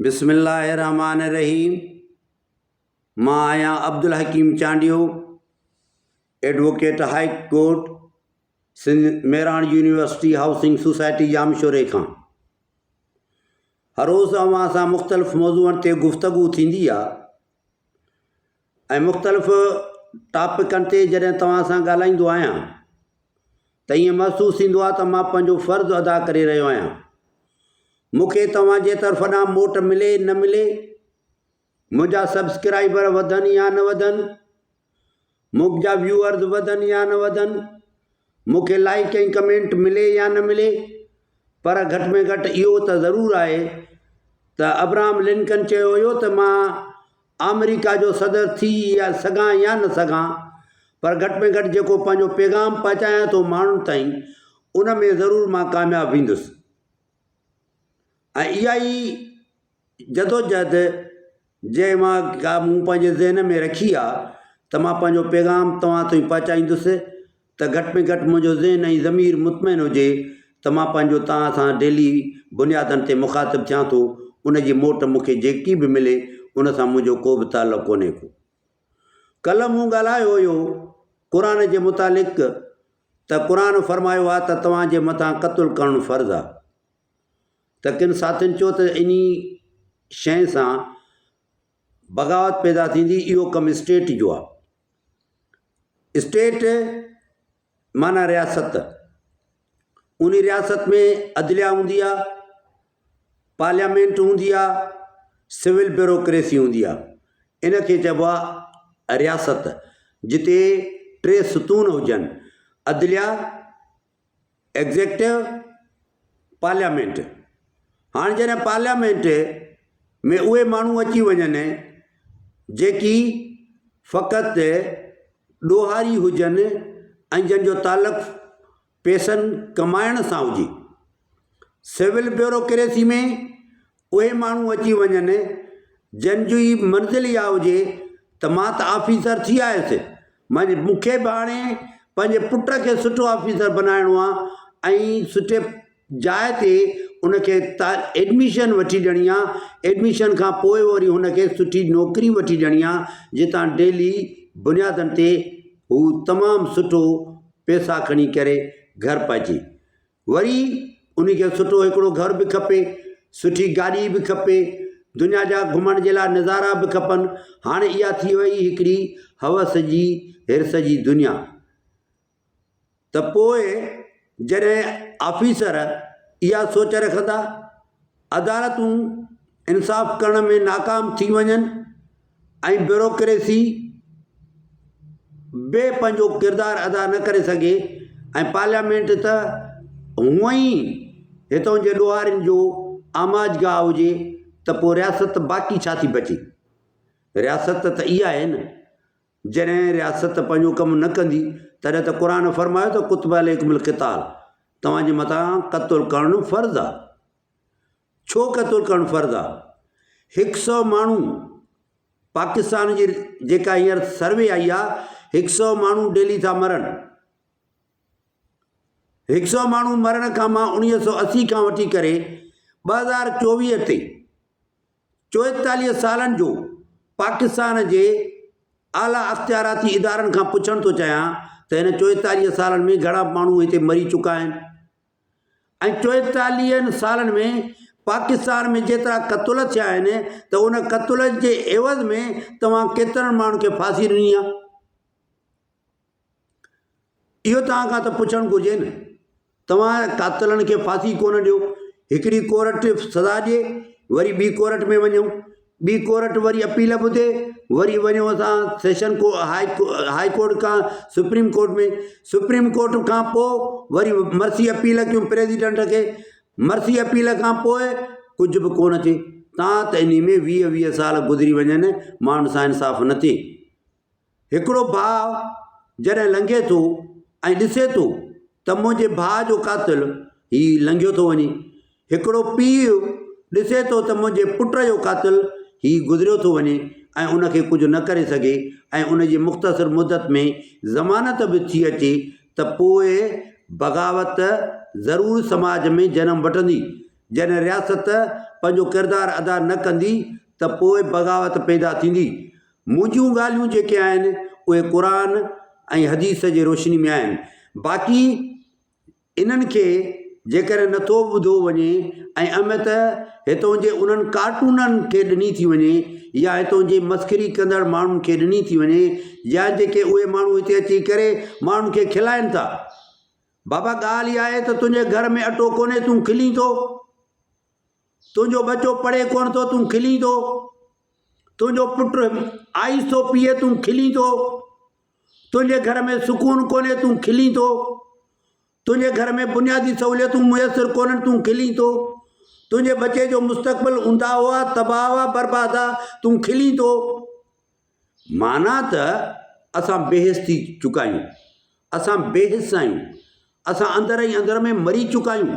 بسم الله الرحمٰن الرحيم مان آهيان Abdul Hakeem Chandio advocate high court Sindh Mehran university housing society ڄامشوري کان هر روز اوهان سان مختلف موضوعن تي گفتگو ٿيندي آهي ۽ مختلف ٽاپڪن تي جڏهن توهان سان ڳالهائيندو آهيان ته ائين محسوس ٿيندو آهي ته مان پنهنجو فرض ادا ڪري رهيو آهيان. مون کي توهان جي طرف ڏانهن موٽ ملي نه ملي، منهنجا سبسڪرائبر وڌن يا نه وڌن، منهنجا ويوئرز وڌن يا نه وڌن، مون کي لائيڪ ۽ ڪمينٽ ملي يا نه ملي، پر گهٽ ۾ گهٽ اهو ته ضرور آهي ته ابراهم لنڪن چيو هيو ته مان آمريڪا جو صدر ٿي يا سگهان يا نه سگهان پر گهٽ ۾ گهٽ جيڪو پنهنجو پيغام پهچايان ٿو ماڻهن تائين ان ۾ ضرور مان ڪامياب ويندس ۽ اها ئي جدوجهد جنهن مان ڪا مون پنهنجي ذهن ۾ رکي آ ته مان پنهنجو پيغام توهان تائين پهچائيندس ته گهٽ ۾ گهٽ منهنجو ذهن ۽ ضمير مطمئن هجي ته مان پنهنجو توهان سان ڊيلي بنيادن تي مخاطب ٿيان ٿو ان جي موٽ مون کي جيڪي به ملي ان سان منهنجو ڪو به تعلق ڪونهي ڪو. ڪلهه مون ڳالهايو هيو قرآن جي متعلق ته قرآن فرمايو آهي ته توهان جي مٿان قتل ڪرڻ فرض آهي ته ڪن ساٿين چيو ته انهي شيء سان بغاوت پيدا ٿيندي اهو ڪم اسٽيٽ جو آهي. اسٽيٽ معنيٰ رياست ان رياست ۾ عدليه هوندي آهي پارليامينٽ هوندي آهي سول بيوروڪريسي هوندي آهي ان کي چئبو آهي رياست جتي ٽي ستون هجن عدليه ايگزيڪٽو پارليامينٽ هاڻي جڏهن پارليامينٽ ۾ اهي ماڻهو اچي وڃن جيڪي فقط ڏوهاري هجن ۽ جن جو تعلق پئسن ڪمائڻ سان هجي سول بيوروڪريسي ۾ اهي ماڻهو اچي وڃن جن جي منزل اها هجي ته مان ته آفيسر ٿي آيس مون کي به هاڻي پنهنجي پٽ کي سٺو آفيسر بنائڻو آهي ۽ سٺي جاء تي ان کي ايڊميشن وٺي ڏيڻي آهي ايڊميشن کان پوء وري هن کي سٺي نوڪري وٺي ڏيڻي آهي جتان ڊيلي بنيادن تي هو تمام سٺو پئسا کڻي ڪري گهر پهچي وري ان کي سٺو هڪڙو گهر به کپي، سٺي گاڏي به کپي، دنيا جا گهمڻ جي لاء نظارا به کپن. هاڻي اها ٿي وئي هڪڙي هوس جي حرص جي دنيا. ته پوء جڏهن آفيسر اها سوچ رکندا، عدالتون انصاف ڪرڻ ۾ ناڪام ٿي وڃن ۽ بيوروڪريسي به پنهنجو ڪردار ادا نه ڪري سگهي ۽ پارليامينٽ ته هونئن ئي هتان جي ڏوهارين جو آماجگاهه هجي ته پوء رياست باقي ڇا ٿي بچي؟ رياست ته اها آهي نه جڏهن رياست پنهنجو ڪم نه ڪندي تڏهن ته قرآن فرمايو ته ڪتب عليڪم القتال توهان جي مٿان قتل ڪرڻ فرض آهي. ڇو قتل ڪرڻ فرض آ؟ هڪ سئو ماڻهو پاڪستان جي جيڪا هينئر سروي آئي آ هڪ سئو ماڻهو ڊيلي ٿا مرن هڪ سئو ماڻهو مرڻ کان مان اڻويهه سئو اسي کان وٺي ڪري 2024 تي 44 سالن جو پاڪستان جي اعليٰ اختياراتي ادارن کان پڇڻ ٿو چاهيان ته هن 44 سالن ۾ گهڻا ماڻهو هتي مري چڪا آهن ۽ چوئيتاليهن سالن ۾ پاڪستان ۾ جيترا قتل ٿيا آهن ته ان قتل جي عيوض ۾ توهان ڪيترن ماڻهن کي ڦاسي ڏني آهي؟ اهو توهان کان ته پڇڻ گهرجي نه توهان قاتلن کي ڦاسي ڪونه ڏيو هڪڙي ڪورٽ سزا ڏي وري ٻي ڪورٽ ۾ وڃو ٻي ڪورٽ وري اپيل ٻڌي وري وڃو اسان سيشن ڪو هاء هاء ڪورٽ کان سپريم ڪورٽ ۾ سپريم ڪورٽ کان پوء وري مرسي اپيل ڪيون پريزيڊنٽ کي مرسي اپيل کان پوء ڪجهه به ڪونه ٿئي تان ته انهي ۾ 20 20 سال گذري وڃن ماڻهن سان انصاف نه ٿئي هڪڙو ڀاء جڏهن لنگهي ٿو ۽ ڏسي ٿو ته منهنجي ڀاء جو قاتل هي لنگهيو ٿو وڃي. هڪڙو پيء ڏسي ٿو ته منهنجي پٽ جو قاتل هي گذريو ٿو وڃي ۽ ان کي ڪجهه نه ڪري سگهي ۽ ان جي مختصر مدت ۾ ضمانت به ٿي اچي ته پوء بغاوت ضرور سماج ۾ جنم وٺندي. جڏهن رياست پنهنجو ڪردار ادا نه ڪندي ته پوء بغاوت پيدا ٿيندي. منهنجون ڳالهيون جيڪي آهن اهي قرآن ۽ حديث جي روشني ۾ آهن. باقي انهن کي جيڪڏهن نٿو ٻڌو وڃي ۽ اهميت هتون جي انهن ڪارٽونن کي ڏني ٿي وڃي يا هتون جي مسخري ڪندڙ ماڻهن کي ڏني ٿي وڃي يا جيڪي اهي ماڻهو هتي اچي ڪري ماڻهن کي کلائن ٿا. بابا ڳالهه اها آهي ته تنهنجي گهر ۾ اٽو ڪونهي تون کلين ٿو. تنهنجو ٻچو پڙهي ڪونه ٿو تون کلين ٿو. تنهنجو پٽ آئس ٿو پيئي تون کلين ٿو. تنهنجي گهر ۾ سڪون ڪونهي تون کلين ٿو. تنهنجي گهر ۾ بنيادي سهوليتون ميسر ڪونهن تون کلين ٿو. تنهنجي ٻچي جو مستقبل اونداهو آ، تباهه آ، برباد آ، تون کلين ٿو. معنيٰ ته اسان بيحس ٿي چڪا آهيون، اسان بيحس آهيون، اسان اندر ئي اندر ۾ مري چڪا آهيون.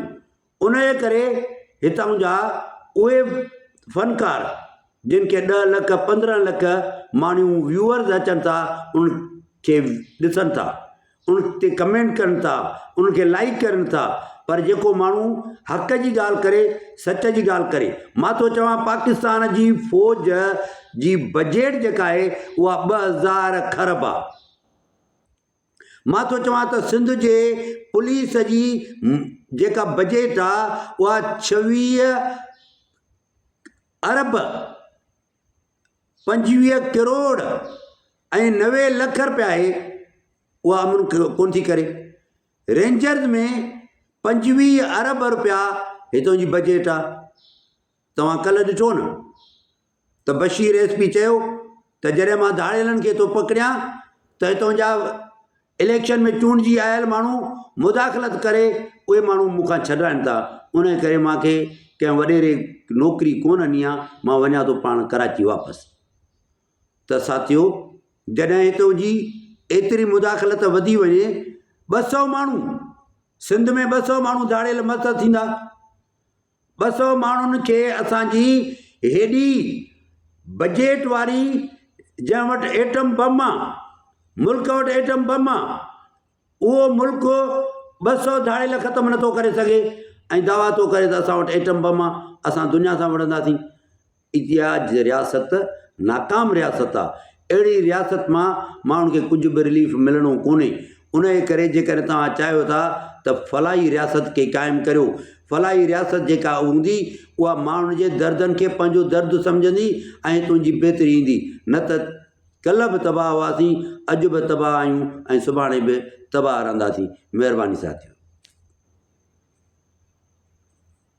انهيء ڪري هتان جا اهي فنڪار جن کي ڏهه لک، 15 لک ماڻهو ويوئرز اچن ٿا، انهن کي ڏسن ٿا. ان تي ڪمينٽ ڪن ٿا ان کي لائيڪ ڪرن ٿا پر جيڪو ماڻهو حق جي ڳالهه ڪري سچ جي ڳالهه ڪري مان ٿو چوان پاڪستان جي فوج جي بجيٽ جيڪا آهي اها 2000 کرب آ مان ٿو چوان ته سنڌ جي پوليس جي جيڪا بجيٽ آ اها 26 ارب 25 ڪروڙ ۽ 90 لک رپيا آهي اها امن ڪونه ٿي ڪري. رينجرز ۾ 25 ارب رپيا هتان جي بجيٽ آهي. توهان ڪلهه ڏٺو نه ته بشير ايس پي چيو ته جڏهن مان ڌاڙيلن کي ٿو پڪڙيان ته هتان جا اليڪشن ۾ چونڊجي آيل ماڻهو مداخلت ڪري اهي ماڻهو مون کان ڇڏرائن ٿا ان ڪري مان کي ڪنهن وڏيري نوڪري ڪونه ڏني آهي مان وڃان ٿو پاڻ ڪراچي واپس ته ساٿيو جڏهن هتو جي ايتري مداخلت وڌي وڃي 200 ماڻهو سنڌ ۾ 200 ماڻهو ڌاڙيل مس ٿيندا 200 ماڻهن کي اسان جي هيڏي بجيٽ واري جنهن وٽ ايٽم بم آ، ملڪ وٽ ايٽم بم آ، اهو ملڪ 200 ڌاڙيل ختم نٿو ڪري سگهي ۽ دعويٰ ٿو ڪري ته اسان وٽ ايٽم بم آ، اسان دنيا سان وڙهنداسين. اها رياست ناڪام رياست آ. اهڙي رياست مان ماڻهن کي ڪجهه به رليف ملڻو ڪونهي. انهيء ڪري جيڪڏهن توهان چاهيو ٿا ته فلاحي رياست کي قائم ڪريو. فلاحي رياست جيڪا هوندي اها ماڻهن جي دردن کي پنهنجو درد سمجهندي ۽ تنهنجي بهتري ايندي. نه ته ڪلهه به تباهه هئاسين، اڄ به تباهه آهيون ۽ سڀاڻي به تباهه رهنداسين. مهرباني ساٿيو.